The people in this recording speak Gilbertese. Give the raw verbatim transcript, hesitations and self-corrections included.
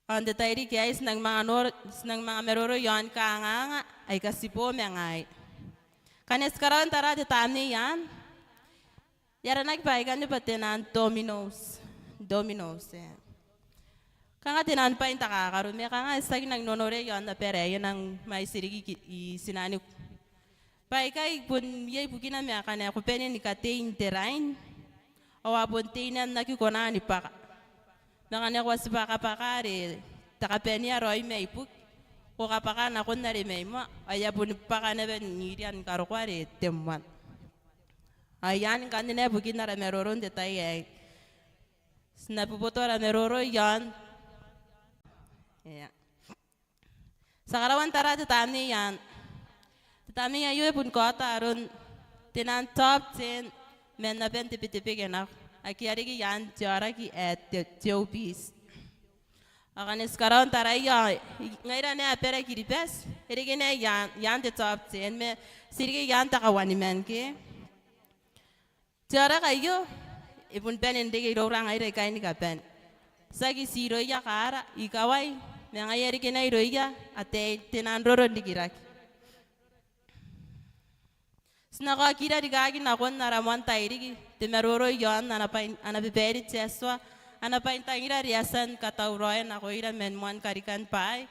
Ao n te tairiki aei ti nang manga nor-, ti nang manga maroro iaon kanganga aika ti bo ma ngaai. Ngkana ti karaua n tara te tamnei anne, e aranaki baikanne bwa te naan Domino's. Domino's, e. Kanga te naan bwai n takakaro, ma kanga ti aki nang nonorei iaon abara ae e nang mwaiti riki i tinaniku. Baikai bon iai bukina ma ngkana ko bane ni katei n te rain, ao a bon tei n aki kona ni bwaka. Ma ngkana ko a tibwa kabwaka are te kabanea raoi mai buki, ko kabwaka nakon are mai moa, ao e a bon bwaka naba n irian karokoa are te moan. Ao anne ngkanne bukin ara maroro n te tai aei. Ti na boboto ara maroro iaon. Eng. Ti a karaua n tara te tamnei anne. Te tamnei aio e bon kaota aron te naan top ten man aban te Betebeke nako, ake a riki iaon te aoraki ae te, te obese. Ao ngkana ti karaua n taraia, ngaira naba abara Kiribati, e riki naba iaon, iaon te top ten, ma ti riki iaon te kawaniman ke. Te aoraki aio e bon bane n reke iroura ngaira ikai ni kabane. Tiaki ti irouia kaara, ikawai, ma ngaia e riki naba irouia ataei, te naan roro n rikirake. Ti na kaokira rikaaki nakon ara moan tairiki te maroro iaon ana bwai n, ana babaire te Atua, ana bwai n tangira are e a tia ni katauraoia nakoira man moan karikan bwaai,